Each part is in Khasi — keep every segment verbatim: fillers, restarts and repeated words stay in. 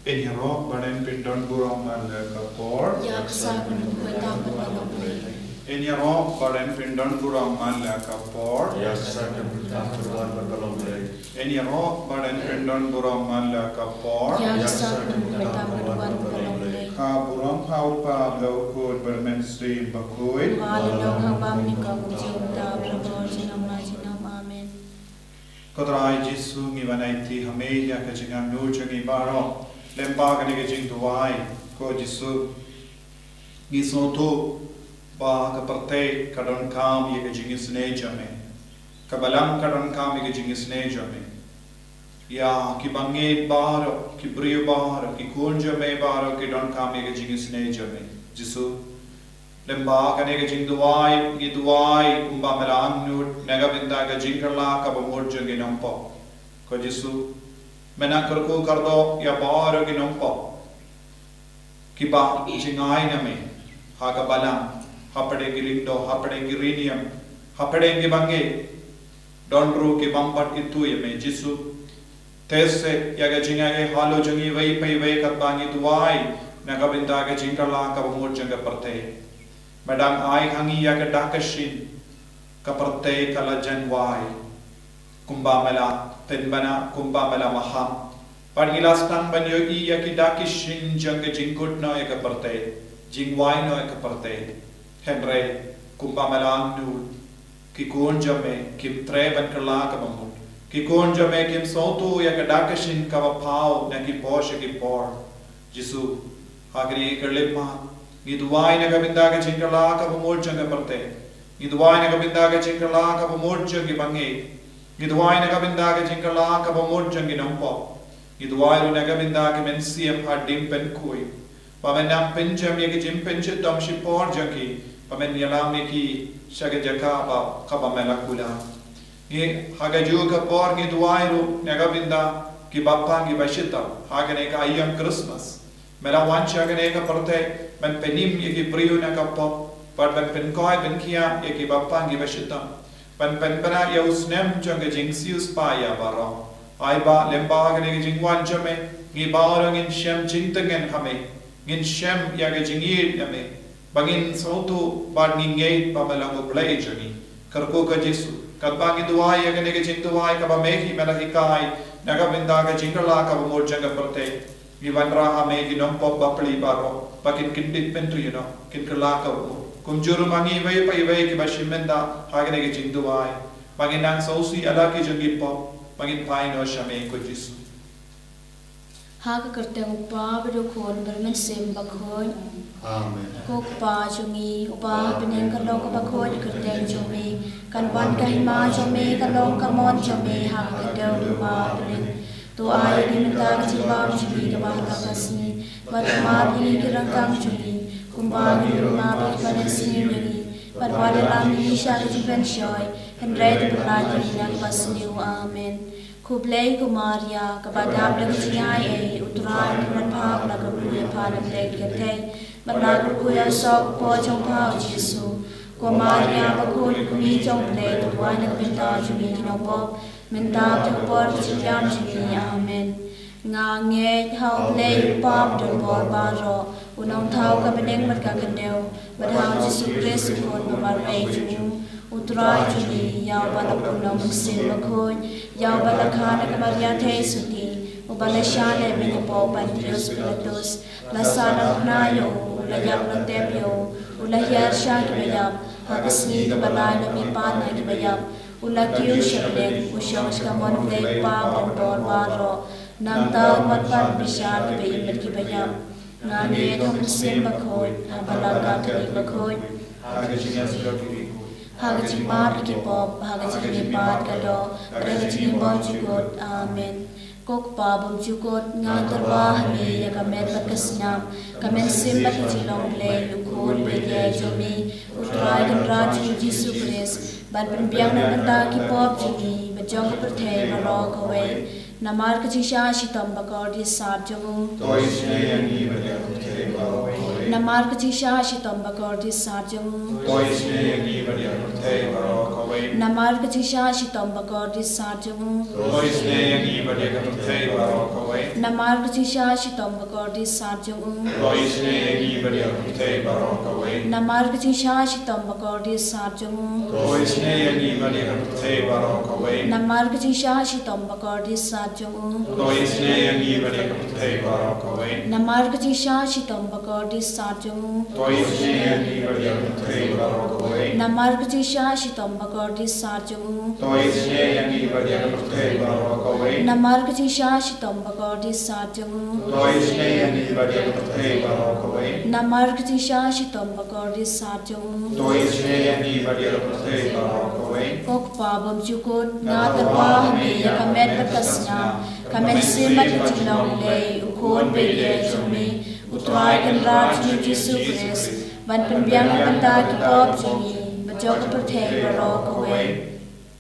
Ïaroh ba ren pyndon burom man la ka por. Ïa ka sa kan bukai tam ba long. Ïaroh ba ren pyndon burom man la ka por. Ïa ka sa kan bukai tam ba long. Ïaroh ba ren pyndon burom man la ka por. Ïa ka sa kan bukai tam ba long. Ka burom ha u Kpa bad u Khun bad u Mynsiem Bakhuid. Ba la long ha ba mynta kum jingmut bad ha ka por jong ka jingim. Amen. Ko Trai Jisu, ngi wan aiti ha me ïa ka jingangnud jong ngi baroh lyngba kane ka jingduwai. Ko Jisu, ngi sngewthuh ba ka pyrthei ka donkam ïa ka jingisynei jong me, ka balang ka donkam ïa ka jingisynei jong me. Ïa ki bangeit baroh, ki briew baroh, ki khun jong me baroh ki donkam ïa ka jingisynei jong me. Jisu, lyngba kane ka jingduwai, ngi duwai kumba me la angnud na ka bynta ka jingkylla kaba mut jong ki nongpop. Ko Jisu, me nang kyrkhu kyrdoh ïa baroh ki nongpop kiba jingai na me ha ka balang, hapdeng ki lyngdoh, hapdeng ki riewniam, hapdeng ki bangeit. Don ruh ki bym pat ithuh ïa me Jisu. Te se ïa ka jingaiei halor jong iwei pa iwei katba ngi duwai na ka bynta ka jingkylla kaba mut jong ka pyrthei. Me dang ai ha ngi ïa ka dak ka shin. Ka pyrthei ka la jan wai kumba me la pynbna, kumba me la maham. Bad ngi la sdang ban ïohi ïa ki dak ki shin jong ka jingkut noh ïa ka pyrthei, jingwai noh ïa ka pyrthei. Hynrei kumba me la angnud, ki khun jong me kim treh ban kylla kaba mut. Ki khun jong me kim sngewthuh ïa ka dak ka shin kaba paw na ki por sha ki por. Jisu, ha kane ka khyllipmat ngi duwai na ka bynta ka jingkylla kaba mut jong ka pyrthei. Ngi duwai na ka bynta ka jingkylla kaba mut jong ki bangeit. Ngi duwai na ka bynta ka jingkylla kaba mut jong ki nongpop. Ngi duwai ruh na ka bynta ka mynsiem ha Diengpynkhuid, ba men nang pynjem ïa ka jingpynshitom shipor jong ki, ba men ïalam ïa ki sha ka jaka ba kaba me la kular. Ngi ha kajuh ka por ngi duwai ruh na ka bynta ki bapang ki bashitom ha kane ka aïom Christmas. Me la wan sha kane ka pyrthei ban pynim ïa ki briew na ka pop, bad ban pynkhiah, pynkhiah ïa ki bapang ki bashitom, ban pynbna ïa u snem jong ka jingsiew spah ïa baroh. Ai ba lyngba kane ka jingwan jong me, ngi baroh ngin shem jingtngen ha me, ngin shem ïa ka jingïeit na me, ba ngin sngewthuh bad ngin ngeit ba me long U Blei jong ngi. Kyrkhu ko Jisu, katba ngi duwai ïa kane ka jingduwai kaba me hi me la hikai na ka bynta ka jingkylla kaba mut jong ka pyrthei, ngi wanrah ha me ki nongpop bapli baroh ba kin kyndit bynriew noh, kin kylla kaba mut. Kumjuh ruh ma ngi iwei pa iwei kiba shim bynta ha kane ka jingduwai, ba ngin nang sngewsih ïa la ki jong ki pop, ba ngin phai noh sha me ko Jisu. Ha ka kyrteng U Kpa bad U Khun bad U Mynsiem Bakhuid. Amen. Ko Kpa jong ngi uba ha bneng, ka long kaba khuid ka kyrteng jong me, kan wan ka hima jong me, ka long ka mon jong me ha ka kyrteng U Kpa bneng. To ai ïa ngi mynta ka jingbam jong ngi kaba ha kata ka sngi, bad to map ïa ngi ki ryngkang jong ngi, kumba ngi ruh map ïa kiba ïasniew ïa ngi, bad wat ïalam ïa ngi sha ka jingpynshoi, hynrei to pynlait ïa ngi na kaba sniew. Amen. Khublei ko Maria, kaba dap da ka jingaiei, U Trai u don bad pha, la kyrkhu ïa pha na pdeng ki kynthei, bad la kyrkhu ïa u soh ka kpoh jong pha U Jisu. Ko Maria bakhuid, ko Kmie jong U Blei, to duwai na ka bynta jong ngi ki nongpop, mynta bad ha ka por ka jingïap jong ngi. Amen. Nga ngeit ha U Blei U Kpa badonbor baroh, U Nongthaw ka bneng bad ka khyndew, bad ha U Jisu Khrist U Khun ba marwei jong U, U Trai jong ngi, ïa uba la pun na U Mynsiem Bakhuid, ïa uba la kha na ka Maria Theisotti, uba la shah leh bad ka pop Pontius Pilatus, la sahnarphna ïa u, u la ïap la tep ïa u, u la hiar sha kiba ïap, ha ka sngi kaba lai u la mihpat na kiba ïap, u la kiew sha bneng, u shong sha ka mon U Blei U Kpa badonbor baroh. Nangta un wan pat ban bishar kiba im bad kiba ïap. Nga ngeit ha U Mynsiem Bakhuid, ha ka Balang Katholik bakhuid, ha ka jingïasyllok ïa ki khuid, ha ka jingmap ïa ki pop, ha ka jingmihpat ka doh, bad ha ka jingim bymjukut. Amen. Ko Kpa bymjukut, nga tyrwa ha me ïa ka met bad ka sniang, ka mynsiem bad ka jinglong Blei, U Khun U Blei jong me, U Trai Kynrad jong ngi U Jisu Khrist, ban pynbiang na ka bynta ki pop jong ngi bad jong ka pyrthei baroh kawei. Namar ka jingshah shitom bakordit sat jong u. To isynei ïa ngi bad ïa ka pyrthei baroh kawei. Namar ka jingshah shitom bakordit sat jong u. To isynei ïa ngi bad ïa ka pyrthei baroh kawei. Namar ka jingshah shitom bakordit sat jong u. To isynei ïa ngi bad ïa ka pyrthei baroh kawei. Namar ka jingshah shitom bakordit sat jong u. To isynei ïa ngi bad ïa ka pyrthei baroh kawei. Namar ka jingshah shitom bakordit sat jong u. To isynei ïa ngi bad ïa ka pyrthei baroh kawei. Namar ka jingshah shitom bakordit sat jong u. To isynei ïa ngi bad ïa ka pyrthei baroh kawei. Namar ka jingshah shitom bakordit sat jong u. To isynei ïa ngi bad ïa ka pyrthei baroh kawei. Namar ka jingshah shitom bakordit sat jong u. To isynei ïa ngi bad ïa ka pyrthei baroh kawei. Namar ka jingshah shitom bakordit sat jong u. To isynei ïa ngi bad ïa ka pyrthei baroh kawei. Namar ka jingshah shitom bakordit sat jong u. To isynei ïa ngi bad ïa ka pyrthei baroh kawei. Ko Kpa bymjukut, nga tyrwa ha me ïa ka met bad ka sniang, ka mynsiem bad ka jinglong Blei, U Khun baieit jong me, U Trai Kynrad jong ngi U Jisu Khrist, ban pynbiang na ka bynta ki pop jong ngi bad jong ka pyrthei baroh kawei.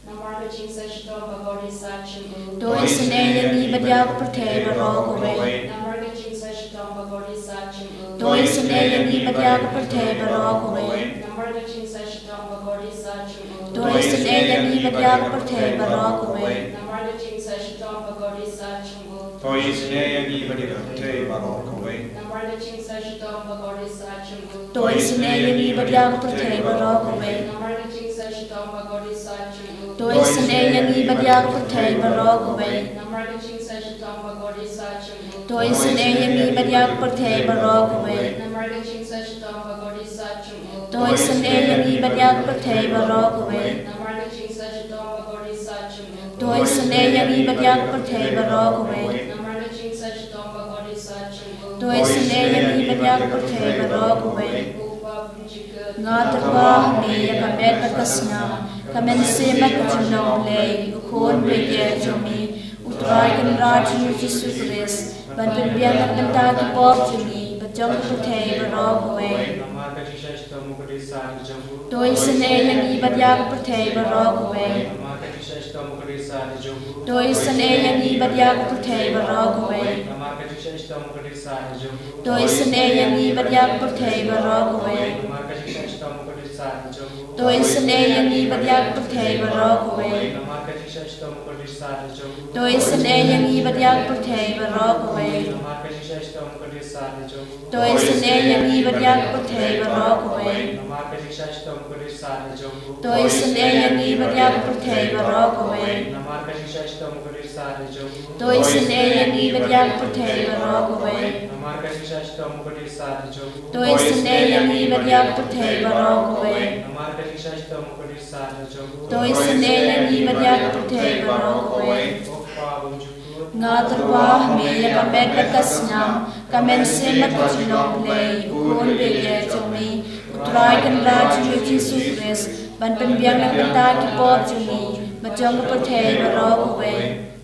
Namar ka jingsah shitom bakordit sat jong u. To isynei ïa ngi bad ïa ka pyrthei baroh kawei. Namar ka jingsah shitom bakordit sat jong u. To isynei ïa ngi bad ïa ka pyrthei baroh kawei. Namar ka jingsah shitom bakordit sat jong u. To isynei ïa ngi bad ïa ka pyrthei baroh kawei. Namar ka jingsah shitom bakordit sat jong u. To isynei ïa ngi bad ïa ka pyrthei baroh kawei. Namar ka jingsah shitom bakordit sat jong u. To isynei ïa ngi bad ïa ka pyrthei baroh kawei. Namar ka jingsah shitom bakordit sat jong u. To isynei ïa ngi bad ïa ka pyrthei baroh kawei. Namar ka jingsah shitom bakordit sat jong u. To isynei ïa ngi bad ïa ka pyrthei baroh kawei. Namar ka jingsah shitom bakordit sat jong u. To isynei ïa ngi bad ïa ka pyrthei baroh kawei. Namar ka jingsah shitom bakordit sat jong u. To isynei ïa ngi bad ïa ka pyrthei baroh kawei. Namar ka jingsah shitom bakordit sat jong u. To isynei ïa ngi bad ïa ka pyrthei baroh kawei. Ko Kpa bymjukut, nga tyrwa ha me ïa ka met bad ka sniang, ka mynsiem bad ka jinglong Blei, U Khun baieit jong me, U Trai Kynrad jong ngi U Jisu Khrist, ban pynbiang na ka bynta ki pop jong ngi bad jong ka pyrthei baroh kawei. Namar ka jingsah shitom bakordit sat jong u. To isynei ïa ngi bad ïa ka pyrthei baroh kawei. Namar ka jingsah shitom bakordit sat jong u. To isynei ïa ngi bad ïa ka pyrthei baroh kawei. Namar ka jingsah shitom bakordit sat jong u. To isynei ïa ngi bad ïa ka pyrthei baroh kawei. Namar ka jingsah shitom bakordit sat jong u. To isynei ïa ngi bad ïa ka pyrthei baroh kawei. Namar ka jingsah shitom bakordit sat jong u. To isynei ïa ngi bad ïa ka pyrthei baroh kawei. Namar ka jingsah shitom bakordit sat jong u. To isynei ïa ngi bad ïa ka pyrthei baroh kawei. Namar ka jingsah shitom bakordit sat jong u. To isynei ïa ngi bad ïa ka pyrthei baroh kawei. Namar ka jingsah shitom bakordit sat jong u. To isynei ïa ngi bad ïa ka pyrthei baroh kawei. Namar ka jingsah shitom bakordit sat jong u. To isynei ïa ngi bad ïa ka pyrthei baroh kawei. Namar ka jingsah shitom bakordit sat jong u. To isynei ïa ngi bad ïa ka pyrthei baroh kawei. Ko Kpa bymjukut, nga tyrwa ha me ïa ka met bad ka sniang, ka mynsiem bad ka jinglong Blei, U Khun baieit jong me, U Trai Kynrad jong ngi U Jisu Khrist, ban pynbiang na ka bynta ki pop jong ngi bad jong ka pyrthei baroh kawei.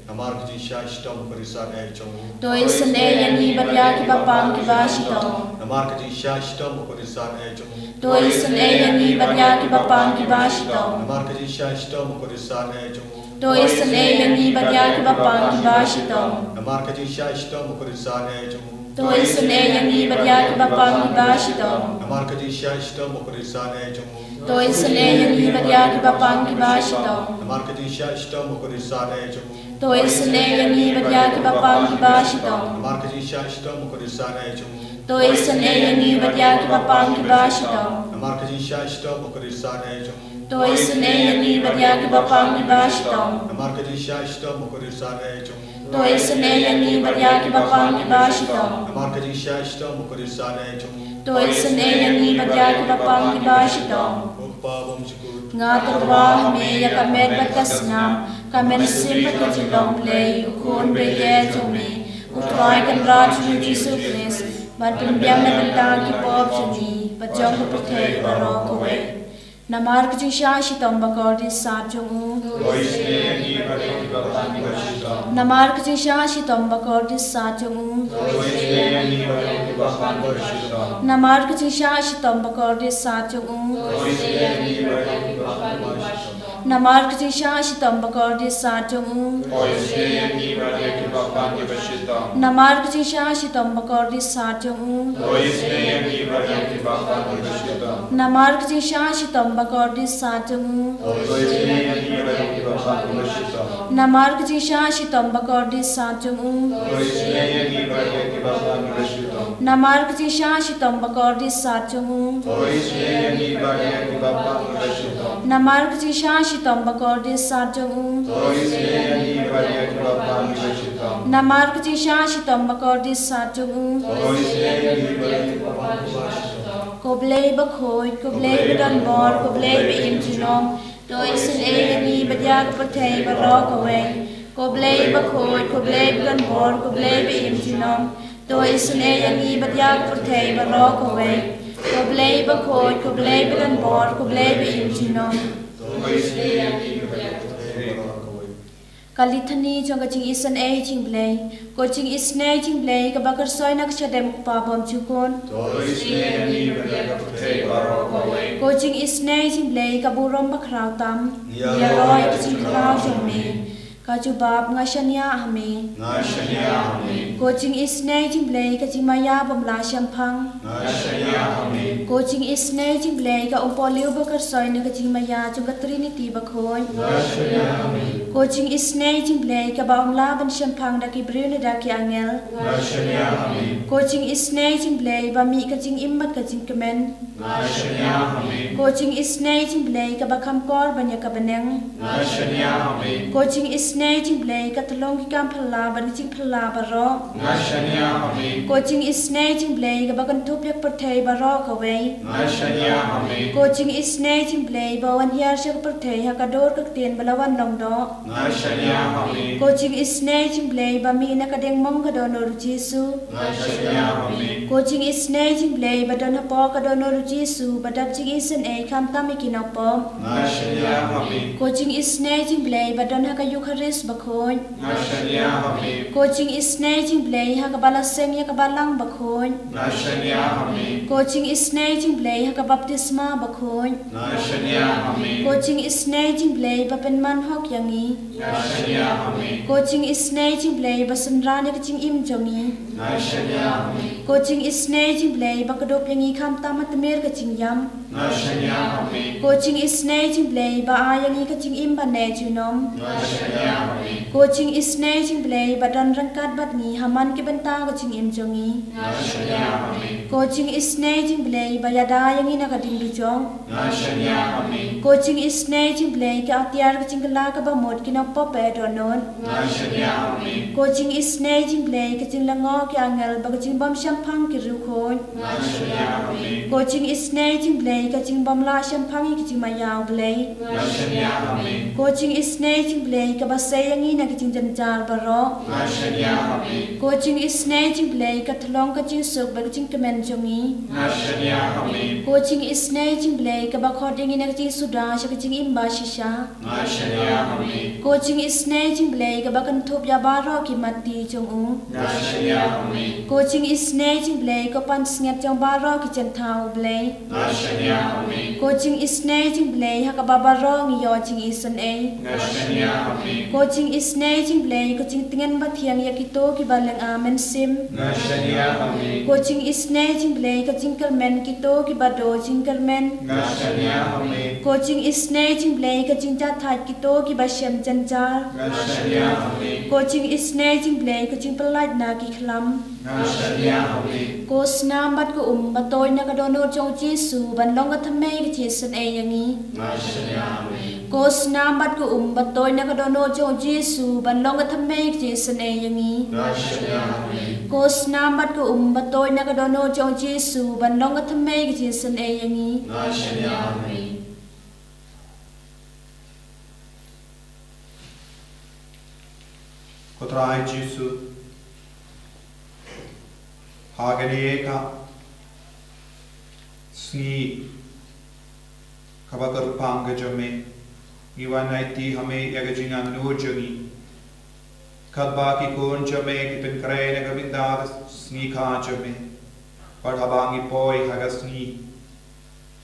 Namar ka jingsah shitom bakordit sat jong u. To isynei ïa ngi bad ïa kiba pang kiba shitom. Namar ka jingsah shitom bakordit sat jong u. To isynei ïa ngi bad ïa kiba pang kiba shitom. Namar ka jingsah shitom bakordit sat jong u. To isynei ïa ngi bad ïa kiba pang kiba shitom. Namar ka jingsah shitom bakordit sat jong u. To isynei ïa ngi bad ïa kiba pang kiba shitom. Namar ka jingsah shitom bakordit sat jong u. To isynei ïa ngi bad ïa kiba pang kiba shitom. Namar ka jingsah shitom bakordit sat jong u. To isynei ïa ngi bad ïa kiba pang kiba shitom. Namar ka jingsah shitom bakordit sat jong u. To isynei ïa ngi bad ïa kiba pang kiba shitom. Namar ka jingsah shitom bakordit sat jong u. To isynei ïa ngi bad ïa kiba pang kiba shitom. Namar ka jingsah shitom bakordit sat jong u. To isynei ïa ngi bad ïa kiba pang kiba shitom. Namar ka jingsah shitom bakordit sat jong u. To isynei ïa ngi bad ïa kiba pang kiba shitom. Ko Kpa bymjukut, nga tyrwa ha me ïa ka met bad ka sniang, ka mynsiem bad ka jinglong Blei, U Khun baieit jong me, U Trai Kynrad jong ngi U Jisu Khrist, ban pynbiang na ka bynta ki pop jong ngi bad jong ka pyrthei baroh kawei. Namar ka jingsah shitom bakordit sat jong u. To isynei ïa ngi bad ïa kiba pang kiba shitom. Namar ka jingsah shitom bakordit sat jong u. To isynei ïa ngi bad ïa kiba pang kiba shitom. Namar ka jingsah shitom bakordit sat jong u. To isynei ïa ngi bad ïa kiba pang kiba shitom. Namar ka jingshah shitom bakordit sat jong u. To isynei ïa ngi bad ïa kiba pan kiba shitom. Namar ka jingshah shitom bakordit sat jong u. To isynei ïa ngi bad ïa kiba pan kiba shitom. Namar ka jingshah shitom bakordit sat jong u. To isynei ïa ngi bad ïa kiba pan kiba shitom. Namar ka jingshah shitom bakordit sat jong u. To isynei ïa ngi bad ïa kiba pan kiba shitom. Namar ka jingshah shitom bakordit sat jong u. To isynei ïa ngi bad ïa kiba pan kiba shitom. Namar ka jingshah shitom bakordit sat jong u. To isynei ïa ngi bad ïa kiba pan kiba shitom. Namar ka jingshah shitom bakordit sat jong u. To isynei ïa ngi bad ïa kiba pan kiba shitom. Ko Blei bakhuid, ko Blei badonbor, ko Blei ba im junom. To isynei ïa ngi bad ïa ka pyrthei baroh kawei. Ko Blei bakhuid, ko Blei badonbor, ko Blei ba im junom. To isynei ïa ngi bad ïa ka pyrthei baroh kawei. Ko Blei bakhuid, ko Blei badonbor, ko Blei ba im junom. Ka Litany jong ka jingisynei jong U Blei. Ko jingisynei jong U Blei kaba kyrsoi na ka shadem U Kpa bymjukut. To isynei ïa ngi bad ïa ka pyrthei baroh kawei. Ko jingisynei jong U Blei ka burom bakhraw tam. Ïaroh ïa ka jingkhraw jong me. Ka jubab: Nga shaniah ha me. Nga shaniah ha me. Ko jingisynei jong U Blei ka jingmaïa bym lah shemphang. Nga shaniah ha me. Ko jingisynei jong U Blei ka umpohliew ba kyrsoi na ka jingmaïa jong ka Trinity bakhuid. Nga shaniah ha me. Ko jingisynei jong U Blei kaba ym lah ban shemphang da ki briew ne da ki angel. Nga shaniah ha me. Ko jingisynei jong U Blei ba mih ka jingim bad ka jingkmen. Nga shaniah ha me. Ko jingisynei jong U Blei kaba kham kor ban ïa ka bneng. Nga shaniah ha me. Ko jingisynei jong U Blei ka tyllong ki kam phylla bad ka jingphylla baroh. Nga shaniah ha me. Ko jingisynei jong U Blei kaba kynthup ïa ka pyrthei baroh kawei. Nga shaniah ha me. Ko jingisynei jong U Blei ba wan hiar sha ka pyrthei ha ka dur ka ktien ba la wan long doh. Nga shaniah ha me. Ko jingisynei jong U Blei ba mih na ka diengmong ka dohnud U Jisu. Nga shaniah ha me. Ko jingisynei jong U Blei ba don hapoh ka dohnud U Jisu ba dap jingisynei khamtam ïa ki nongpop. Nga shaniah ha me. Ko jingisynei jong U Blei ba don ha ka Eukharist bakhuid. Nga shaniah ha me. Ko jingisynei jong U Blei ha kaba la seng ïa ka Balang bakhuid. Nga shaniah ha me. Ko jingisynei jong U Blei ha ka baptisma bakhuid. Nga shaniah ha me. Ko jingisynei jong U Blei ba pynman hok ïa ngi. Nga shaniah ha me. Ko jingisynei jong U Blei ba synran ïa ka jingim jong ngi. Nga shaniah ha me. Ko jingisynei jong U Blei ba kdup ïa ngi khamtam ha tmier ka jingïap. Nga shaniah ha me. Ko jingisynei jong U Blei ba ai ïa ngi ka jingim ba neh junom. Nga shaniah ha me. Ko jingisynei jong U Blei ba don ryngkat bad ngi ha man ki bynta ka jingim jong ngi. Nga shaniah ha me. Ko jingisynei jong U Blei ba ïada ïa ngi na ka ding dujok. Nga shaniah ha me. Ko jingisynei jong U Blei ka atiar ka jingkylla kaba mut ki nongpop ba dohnud. Nga shaniah ha me. Ko jingisynei jong U Blei ka jinglyngngoh ki angel bad ka jingbymshemphang ki riewkhuid. Nga shaniah ha me. Ko jingisynei jong U Blei ka jingbymlah shemphang ïa ka jingmaïa U Blei. Nga shaniah ha me. Ko jingisynei jong U Blei kaba sei ïa ngi na ki jingjynjar baroh. Nga shaniah ha me. Ko jingisynei jong U Blei ka tyllong ka jingsuk bad ka jingkmen jong ngi. Nga shaniah ha me. Ko jingisynei jong U Blei kaba khot ïa ngi na ka jingsuda sha ka jingim bashisha. Nga shaniah ha me. Ko jingisynei jong U Blei kaba kynthup ïa baroh ki matti jong u. Nga shaniah ha me. Ko jingisynei jong U Blei ko pansngiat jong baroh ki jingthaw U Blei. Nga shaniah ha me. Ko jingisynei jong U Blei ha kaba baroh ngi ïoh jingisynei. Nga shaniah ha me. Ko jingisynei jong U Blei ko jingtngen bathiang ïa kito kiba lynga mynsiem. Nga shaniah ha me. Ko jingisynei jong U Blei ka jingkyrmen kito kiba duh jingkyrmen. Nga shaniah ha me. Ko jingisynei jong U Blei ka jingjahthait kito kiba shem jynjar. Nga shaniah ha me. Ko jingisynei jong U Blei ka jingpyllait na ki khlam. Nga shaniah ha me. Ko snam bad ko um ba tuid na ka dohnud jong U Jisu ban long ka thymmei ka jingisynei ïa ngi. Nga shaniah ha me. Ko snam bad ko um ba tuid na ka dohnud jong U Jisu ban long ka thymmei ka jingisynei ïa ngi. Nga shaniah ha me. Ko snam bad ko um ba tuid na ka dohnud jong U Jisu ban long ka thymmei ka jingisynei ïa ngi. Nga shaniah ha me. Ko Trai Jisu, ha kane ka sngi kaba kyrpang ka jong me, ngi wan aiti ha me ïa ka jingangnud jong ngi. Katba ki khun jong me ki pynkhreh na ka bynta ka sngi kha jong me. Bad haba ngi poi ha ka sngi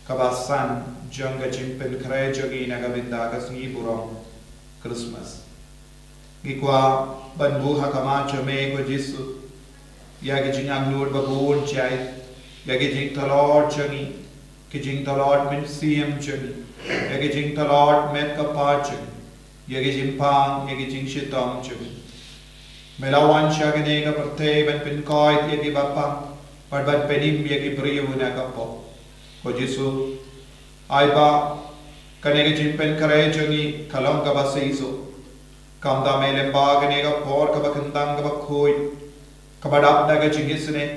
kaba san jong ka jingpynkhreh jong ngi na ka bynta ka sngi burom Christmas. Ngi kwah ban buh ha khmat jong me ko Jisu ïa ki jingangnud ba bun jait, ïa ki jingtlot jong ngi, ki jingtlot mynsiem jong ngi, ïa ki jingtlot met ka pa jong ngi, ïa ki jingpang, ïa ki jingshitom jong ngi. Me la wan sha kane ka pyrthei ban pynkoit ïa ki ba pang, bad ban pynim ïa ki briew na ka pop. Ko Jisu, ai ba kane ka jingpynkhreh jong ngi ka long kaba seisoh. Kumta me lem ba kane ka por kaba kyntang kaba khuid, kaba dap da ka jingisynei,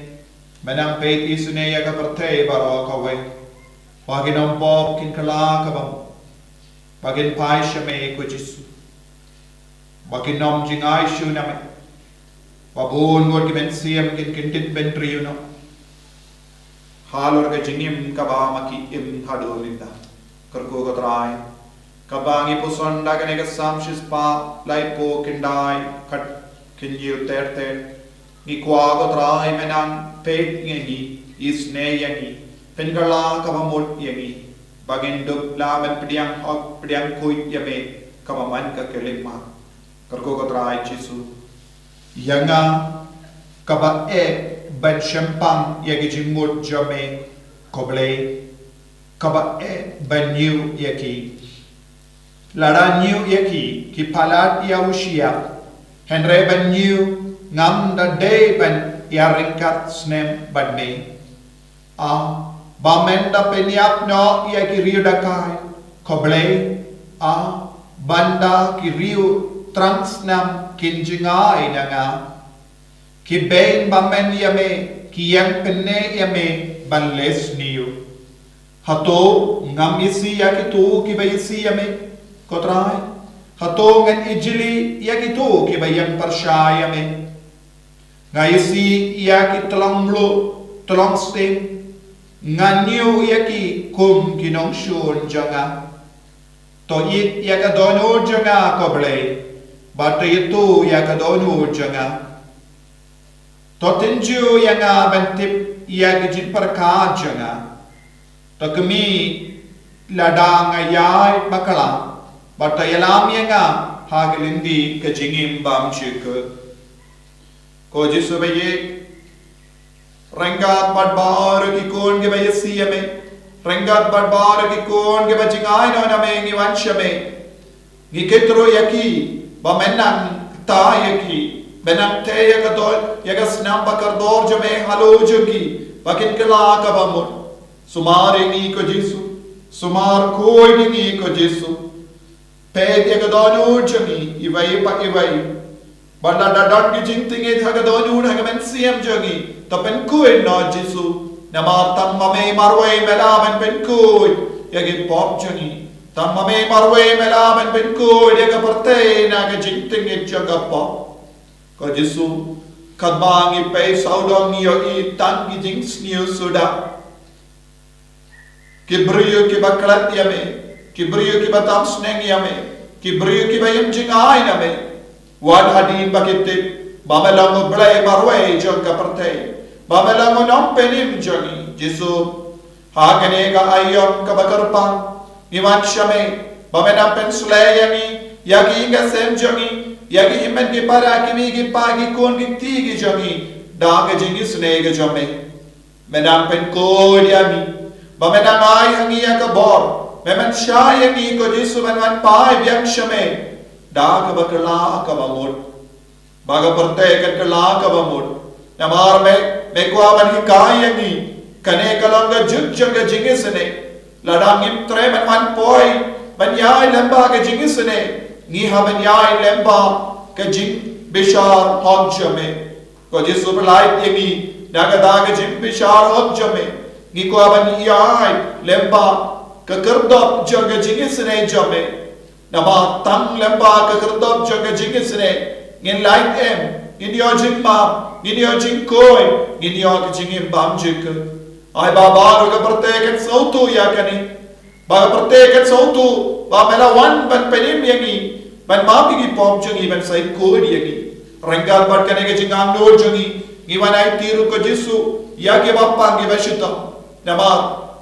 me nang peit isynei ïa ka pyrthei baroh kawei, ba ki nongpop kin kylla kaba mut, ba kin phai sha me ko Jisu, ba kin nym jingai shuh na me, ba bun ngut ki mynsiem kin kyndit bynriew noh halor ka jingim kaba ma ki im haduh mynta. Kyrkhu ko Trai, kaba ngi puson da kane ka Salm shispah laiphew khyndai, khatkhyndai ter ter, ngi kwah ko Trai me nang peit ïa ngi, isynei ïa ngi, pynkylla kaba mut ïa ngi, ba ngin dup lah ban pdiang hok pdiang khuid ïa me, kaba man ka khyllipmat. Kyrkhu ko Trai Jisu, ïa nga kaba eh ban shempang ïa ki jingmut jong me, ko Blei, kaba eh ban ñiew ïa ki. Lada ñiew ïa ki, ki palat ïa u shyiap, hynrei ban ñiew ngam da dei ban ïa ryngkat snem bad me. A, ba men da pynïap noh ïa ki riew dakai, ko Blei, a, ban da ki riew thrang snam kin jngai na nga. Ki beiñ ba men ïa me, ki ïeng pynneh ïa me ban leh sniew. Hato ngam isih ïa kito kiba isih ïa me, ko Trai? Hato ngan ijli ïa kito kiba ïeng pyrshah ïa me? Nga isih ïa ki tlong mluh, tlong sting, nga ñiew ïa ki kum ki nongshun jong nga. To ïeit ïa ka dohnud jong nga, ko Blei, bad to ïathuh ïa ka dohnud jong nga. To tynjuh ïa nga ban tip ïa ki jingpyrkhat jong nga. To khmih lada nga ïaid bakla, bad to ïalam ïa nga ha ka lynti ka jingim bymjukut. Ko Jisu ba ïeit, ryngkat bad baroh ki khun kiba isih ïa me, ryngkat bad baroh ki khun kiba jngai noh na me, ngi wan sha me. Ngi kit ruh ïa ki ba men nang ktah ïa ki, men nang theh ïa ka doh, ïa ka snam ba kordor jong me halor jong ki, ba kin kylla kaba mut. Sumar ïa ngi ko Jisu, sumar khuid ïa ngi ko Jisu. Peit ïa ka dohnud jong ngi iwei pa iwei. Bad lada don ki jingtngit ha ka dohnud ha ka mynsiem jong ngi, to pynkhuid noh Jisu. Namar tang ma me marwei me lah ban pynkhuid ïa ki pop jong ngi. Tang ma me marwei me lah ban pynkhuid ïa ka pyrthei na ka jingtngit jong ka pop. Ko Jisu, katba ngi pei sawdong ngi ïohi tang ki jingsniew suda. Ki briew kiba klet ïa me, ki briew kiba tam sneng ïa me, ki briew kiba im jngai na me. Wat hadien ba ki tip ba me long U Blei marwei jong ka pyrthei, ba me long U Nongpynim jong ngi. Jisu, ha kane ka aïom kaba kyrpang, ngi wan sha me, ba me nang pynsleh ïa ngi, ïa ki ïing ki sem jong ngi, ïa ki hynmen ki para, ki mei ki pa, ki khun ki kti ki jong ngi, da ka jingisynei ka jong me. Me nang pynkhuid ïa ngi, ba me nang ai ha ngi ïa ka bor, me mynshai ïa ngi ko Jisu ban wan phai biang sha me da kaba kylla kaba mut. Ba ka pyrthei kan kylla kaba mut. Namar me, me kwah ban hikai ïa ngi, kane ka long ka juk jong ka jingisynei. Lada ngim treh ban wan poi ban ïaid lyngba ka jingisynei, ngi hap ban ïaid lyngba ka jingbishar hok jong me. Ko Jisu, pyllait ïa ngi na kata ka jingbishar hok jong me. Ngi kwah ban ïaid lyngba ka khyrdop jong ka jingisynei jong me. Namar tang lyngba ka khyrdop jong ka jingisynei ngin lait em, ngin ïoh jingmap, ngin ïoh jingkhuid, ngin ïoh ka jingim bymjukut. Ai ba baroh ka pyrthei kan sngewthuh ïa kane. Ba ka pyrthei kan sngewthuh ba me la wan ban pynim ïa ngi, ban map ïa ki pop jong ngi, ban sa khuid ïa ngi. Ryngkat bad kane ka jingangnud jong ngi, ngi wan aiti ruh ko Jisu ïa kiba pang, kiba shitom. Namar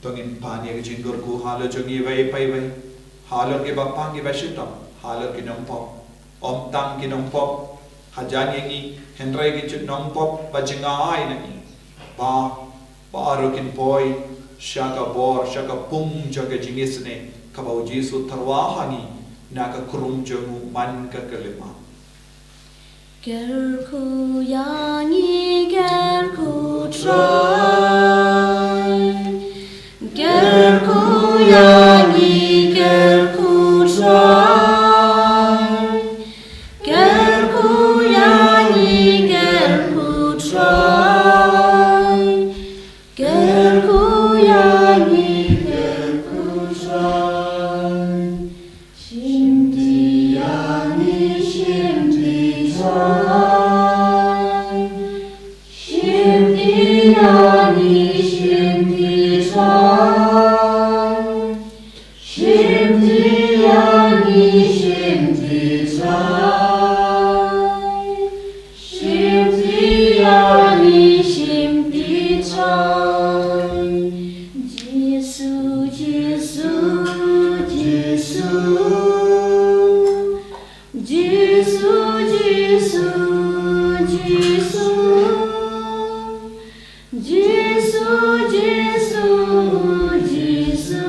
To ngin pan ïa ka jingkyrkhu halor jong ngi iwei pa iwei, halor kiba pang kiba shitom, halor ki nongpop. Ym tang ki nongpop hajan ïa ngi, hynrei ki ju nongpop ba jngai na ngi, ba baroh kin poi sha ka bor, sha ka pung jong ka jingisynei kaba u Jisu u tyrwa ha ngi na ka krung jong u man ka khyllipmat. Kyrkhu ïa ngi, kyrkhu Trai. Kyrkhu ïa ngi, kyrkhu Trai. Kyrkhu ïa ngi, kyrkhu Trai. Kyrkhu ïa ngi, kyrkhu Trai. Shimti ïa ngi, shimti Trai. Shimti ïa ngi, shimti Trai. Shimti ïa ngi, shimti Trai. Shimti ïa ngi, shimti Trai. Jisu, Jisu, Jisu. Jisu, Jisu, Jisu. Jisu, Jisu, Jisu.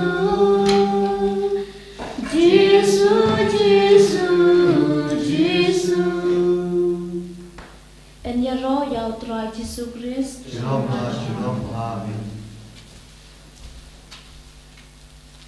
Jisu, Jisu, Jisu. Yn ïaroh ïa u Trai Jisu Khrist. Shalom, shalom, amen.